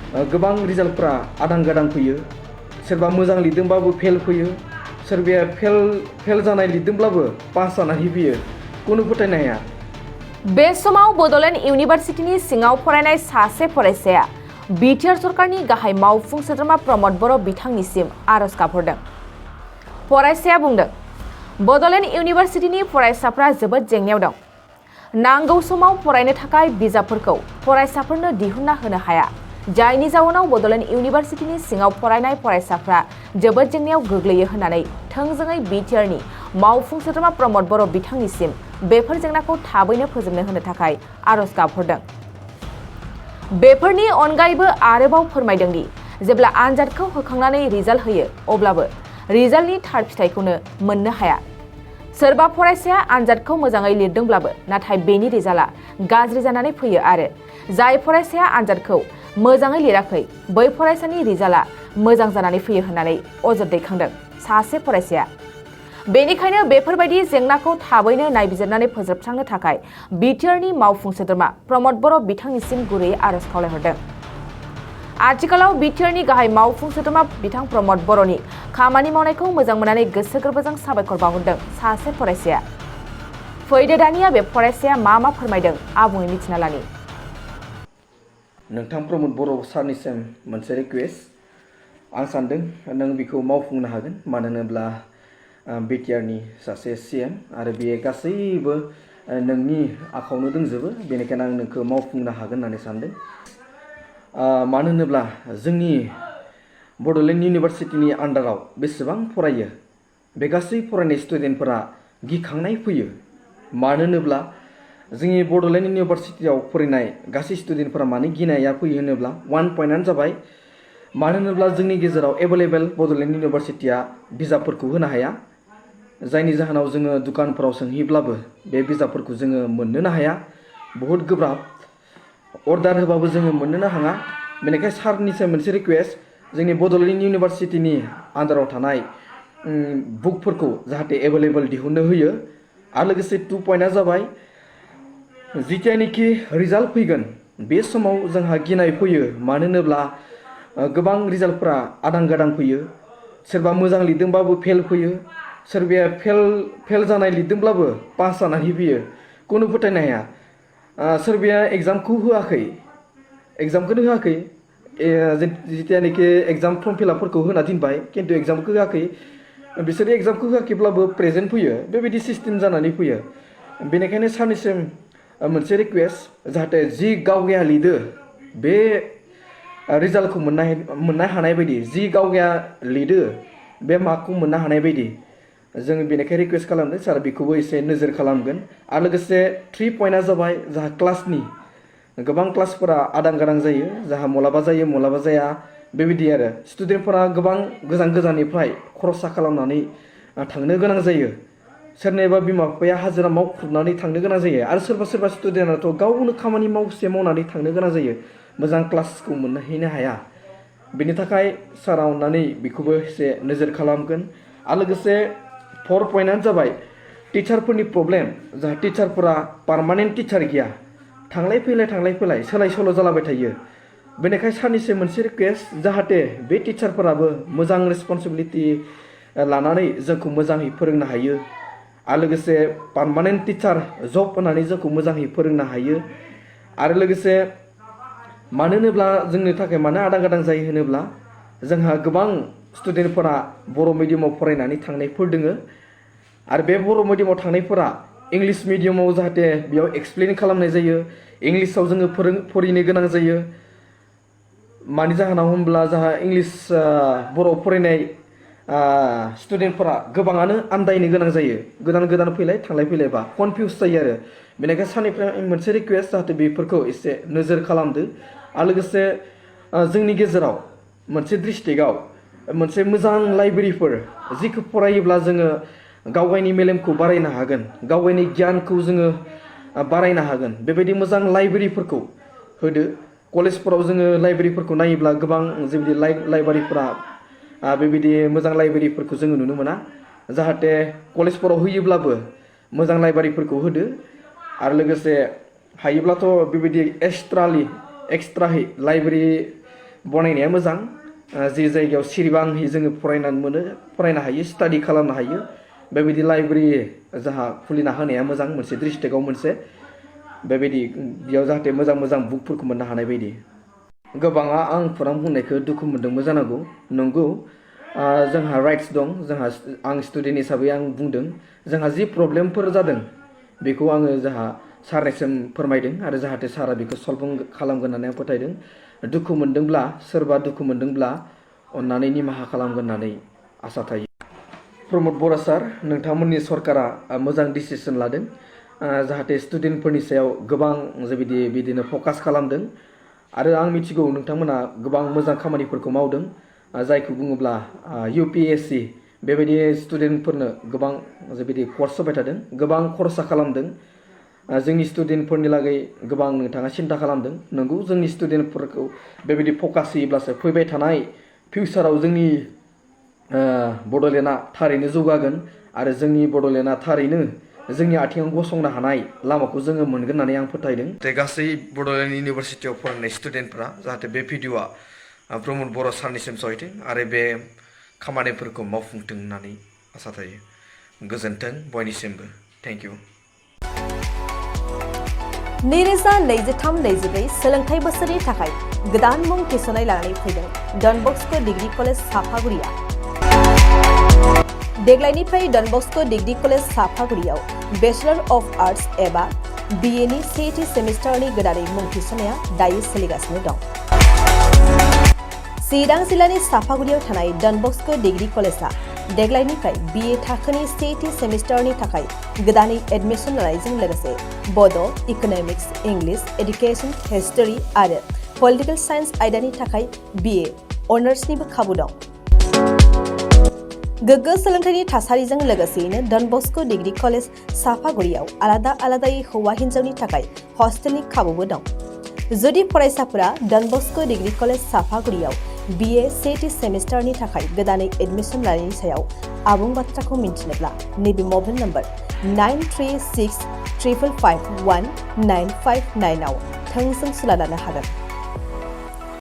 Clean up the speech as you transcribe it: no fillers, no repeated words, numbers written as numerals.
गोबां रिजाल्टफ्रा आदां गादां फैयो सोरबा मोजां लिरदोंबाबो फेल फैयो सोरबाया फेल जानाय लिरदोंब्लाबो पास जानानै फैयो कुनु फोथायनो हाया। बे समाव बड'लेण्ड इउनिभारसिटिनि सिङाव फरायनाय सासे फरायसाया बिटिआर सरकारनि गाहाय मावफुं सोद्रोमा प्रमद बर' बिथांनिसिम आरज गाबहरदों। फरायसाया बुंदों, बड'लेण्ड इउनिभारसिटिनि फरायसाफ्रा जोबोद जेंनायाव दं। नांगौ समाव फरायनो थाखाय बिजाबफोरखौ फरायसाफोरनो दिहुनना होनो हाया, जायनि जाउनाव बड'लेण्ड इउनिभारसिटिनि सिङाव फरायनाय फरायसाफ्रा जोबोद जेंनायाव गोग्लैयो होननानै थोंजोङै बिटिआरनि मावफुं सोद्रोमा प्रमद बर' बिथांनिसिम बेफोर जेंनाखौ थाबैनो फोजोबनो होनो थाखाय आरज गाबहरदों। बेफोरनि अनगायैबो आरोबाव फोरमायदों दि जेब्ला आनजादखौ होखांनानै रिजाल्ट होयो अब्लाबो रिजाल्टनि थार फिथाइखौनो मोननो हाया। सोरबा फरायसाया आनजादखौ मोजाङै लिरदोंब्लाबो नाथाय बेनि रिजाल्टआ गाज्रि जानानै फैयो आरो जाय फरायसाया आनजादखौ मोजाङै लिराखै बै फरायसानि रिजाल्टआ मोजां जानानै फैयो होननानै अजद दैखांदों सासे फरायसाया। बेनिखायनो बेफोरबायदि जेंनाखौ थाबैनो नायबिजिरनानै फोजोबस्रांनो थाखाय बिटिआरनि मावफुं सोद्रोमा प्रमद बर' बिथांनिसिम गुरैयै आरज खावलायहरदों। आथिखालाव बिटिआरनि गाहाय मावफुं सोद्रोमा बिथां प्रमद बर'नि खामानि मावनायखौ मोजां मोननानै गोसो गोरबोजों साबायखर बावहरदों सासे फरायसाया। फैदो दानिया बे फरायसाया मा फोरमायदों आबुङै मिथिना लानि। नोंथां प्रमद बर' सारनिसिम मोनसे रिकुवेस्ट आं सानदों नों बेखौ मावफुंनो हागोन, मानो होनोब्ला बिटिआरनि सासे सिएम आरो बेयो गासैबो नोंनि आखायावनो दंजोबो, बेनिखायनो आं नोंखौ मावफुंनो हागोन होननानै सानदों। मानो होनोब्ला जोंनि बड'लेण्ड इउनिभारसिटिनि आन्डाराव बेसेबां फरायो बे गासै फरायनाय स्टुडेन्टफोरा गिखांनाय फैयो। मानो होनोब्ला जोंनि बड'लेण्ड इउनिभारसिटियाव फरायनाय गासै स्टुडेन्टफोरा मानो गिनाया फैयो होनोब्ला वान पइन्टआनो जाबाय, मानो होनोब्ला जोंनि गेजेराव एभेलेबेल बड'लेण्ड इउनिभारसिटिया बिजाबफोरखौ होनो हाया, जायनि जाहोनाव जोङो दुकानफोराव सोंहैब्लाबो बे बिजाबफोरखौ जोङो मोननोनो हाया, बहुद गोब्राब। अर्डार होबाबो जोङो मोननोनो हाङा। बेनिखायनो सारनिसिम मोनसे रिकुवेस्ट, जोंनि बड'लेण्ड इउनिभारसिटिनि आन्डाराव थानाय बुकफोरखौ जाहाथे एभेलेबेल दिहुननो होयो। आरो लोगोसे 2 पइन्टआ जाबाय, जिथियानोखि रिजाल्ट फैगोन बे समाव जोंहा गिनाय फैयो। मानो होनोब्ला गोबां रिजाल्टफ्रा आदां गादां फैयो, सोरबा मोजां लिरदोंबाबो फेल फैयो, सोरबाया फेल जानाय लिरदोंब्लाबो पास जानानै फैयो, कुनु फोथायनो हाया। सोरबाया एग्जामखौ होआखै, एग्जामखौनो होआखै, जिथियानोखि एग्जाम फर्म फिलापफोरखौ होना दोनबाय खिन्थु एग्जामखौ होआखै, बिसोरो एग्जामखौ होआखैब्लाबो प्रेजेन्ट फैयो, बेबायदि सिस्टेम जानानै फैयो। बेनिखायनो सारनिसिम मोनसे रिकुवेस्ट, जाहाथे जि गावगाया लिरदो बे रिजाल्टखौ मोननो हानाय बायदि, जि गावगाया लिरदो बे मार्कखौ मोननो हानाय बायदि जों बेनिखायनो रिकुवेस्ट खालामदों सार बेखौबो एसे नोजोर खालामगोन। आरो लोगोसे 3 पइन्टआ जाबाय, जाहा क्लासनि गोबां क्लासफोरा आदां गादां जायो, जाहा मालाबा जायो मालाबा जाया, बेबायदि आरो स्टुडेन्टफोरा गोबां गोजान गोजाननिफ्राय खरसा खालामनानै थांनो गोनां जायो। सोरनिबा बिमा बिफाया हाजिरा मावख्रुबनानै थांनो गोनां जायो, आरो सोरबा स्टुडेन्टआथ' गावनो खामानि मावनानै थांनो गोनां जायो, मोजां क्लासखौ मोनहैनो हाया। बेनि थाखाय सारा अननानै बेखौबो एसे नोजोर खालामगोन। आरो लोगोसे 4 पइन्टआनो जाबाय, टिचारफोरनि प्रब्लेम, जाहा टिचारफोरा पार्मानेन्ट टिचार गैया, थांलाय फैलाय सोलाय सोल' जालाबाय थायो। बेनिखायनो सारनिसिम मोनसे रिकुवेस्ट, जाहाथे बे टिचारफोराबो मोजां रेसपन्सिबिलिटि लानानै जोंखौ मोजाङै फोरोंनो हायो, आरो लोगोसे पार्मानेन्ट टिचार जब होनानै जोंखौ मोजाङै फोरोंनो हायो। आरो लोगोसे मानो होनोब्ला जोंनि थाखाय मानो आदां गादां जायो होनोब्ला जोंहा गोबां स्टुडेन्टफोरा बर' मिडियामाव फरायनानै थांनायफोर दोङो, आरो बे बर' मिडियामाव थांनायफोरा इंलिश मिडियामाव जाहाथे बेयाव एक्सप्लेन खालामनाय जायो, इंलिसाव जोङो फरायनो गोनां जायो। मानि जाहोनाव होनब्ला जोंहा इंलिश बर' फरायनाय स्टुडेन्टफोरा गोबाङानो आन्दायनो गोनां जायो, गोदान फैलाय थांलाय फैलायबा कनफिउस जायो। आरो बेनिखायनो सारनिफ्राय मोनसे रिकुवेस्ट, जाहाथे बेफोरखौ एसे नोजोर खालामदो। आरो लोगोसे जोंनि गेजेराव मोनसे डिस्ट्रिक्टआव मोनसे मोजां लाइब्रेरिफोर, जिखौ फरायोब्ला जोङो गावगायनि मेलेमखौ बारायनो हागोन, गावगायनि गियानखौ जोङो बारायनो हागोन, बेबायदि मोजां लाइब्रेरिफोरखौ होदो। कलेजफोराव जोङो लाइब्रेरिफोरखौ नायोब्ला गोबां जेबायदि लाइब्रेरिफोरा बेबायदि मोजां लाइब्रेरिफोरखौ जोङो नुनो मोना, जाहाथे कलेजफोराव होयोब्लाबो मोजां लाइब्रेरिफोरखौ होदो। आरो लोगोसे हायोब्लाथ' बेबायदि एक्सट्राहै लाइब्रेरि बनायनाया मोजां जि जायगायाव सिरिबाङै जोङो फरायनो हायो स्टाडि खालामनो हायो बेबायदि लाइब्रेरि जाहा खुलिना होनाया मोजां मोनसे डिस्ट्रिक्टआव मोनसे बेबायदि बेयाव जाहाथे मोजां मोजां बुकफोरखौ मोननो हानाय बायदि गोबाङा आं खौरां बुंनायखौ दुखु मोनदोंबो जानांगौ नंगौ जोंहा राइट्स दं जोंहा आं स्टुडेन्ट हिसाबै आं बुंदों जोंहा जि प्रब्लेमफोर जादों बेखौ आङो जोंहा सारनिसिम फोरमायदों आरो जाहाथे सारा बेखौ सल्भ खालामगोन होननानै आं फोथायदों दुखु मोनदोंब्ला सोरबा दुखु मोनदोंब्ला अन्नानै निमाहा खालामगोन होननानै आसा थायो प्रमद बर' सार नोंथांमोननि सरकारा मोजां डिसिसन लादों जाहाथे स्टुडेन्टफोरनि सायाव गोबां बिदिनो फकास खालामदों आरो आं मिथिगौ नोंथांमोना गोबां मोजां खामानिफोरखौ मावदों जायखौ बुङोब्ला UPSC बेबायदि स्टुडेन्टफोरनो गोबां बिदि कर्स होबाय थादों गोबां खरसा खालामदों जोंनि स्टुडेन्टफोरनि लागै गोबां नोंथाङा सिन्था खालामदों नंगौ जोंनि स्टुडेन्टफोरखौ बेबायदि फकास होयोब्लासो फैबाय थानाय फिउचाराव जोंनि बड'लेण्डआ थारैनो जौगागोन आरो जोंनि बड'लेण्डआ थारैनो जोंनि आथिङाव गसंनो हानाय लामाखौ जोङो मोनगोन होननानै आं फोथायदों गासै बड'लेण्ड इउनिभारसिटियाव फरायनाय स्टुडेन्टफोरा जाहाथे बे भिडिअ'आ प्रमद बर' सारनिसिम सहैथों आरो बे खामानिफोरखौ मावफुंथों होननानै आसा थायो गोजोन्थों बयनिसिमबो थेंक इउ 2023-24 सोलोंथाइ बोसोरनि थाखाय गोदान मुं थिसननाय लानानै फैदों डन बस्क' डिग्री कलेज साफागुरिया देग्लायनिफ्राय डन बस्क' डिग्री कलेज साफागुरियाव बेचलर अफ आर्ट्स एबा BA नि सेथि सेमिस्टारनि गोदानै मुं थिसननाया दायो सोलिगासिनो दं चिरां जिल्लानि साफागुरियाव थानाय डन बस्क' डिग्री कलेजआ देग्लायनिफ्राय BA थाखोनि सेथि सेमिस्टारनि थाखाय गोदानै एडमिशन लानायजों लोगोसे बड', इक'नमिक्स, इंलिश, एडुकेशन, हिस्टरी आरो पलिटिकल साइन्स आयदानि थाखाय BA अनार्सनिबो खाबु दं गोग्गो सोलोंथाइनि थासारिजों लोगोसेयैनो डन बस्क' डिग्री कलेज साफागुरियाव आलादायै हौवा हिन्जावनि थाखाय हस्टेलनि खाबुबो दं जुदि फरायसाफोरा डन बस्क' डिग्री कलेज साफागुरियाव BA सेथि सेमिस्टारनि थाखाय गोदानै एडमिशन लानायनि सायाव आबुं बाथ्राखौ मिन्थिनोब्ला नैबे मबाइल नम्बर 9365519559 आव थोंजों सुला लानो हागोन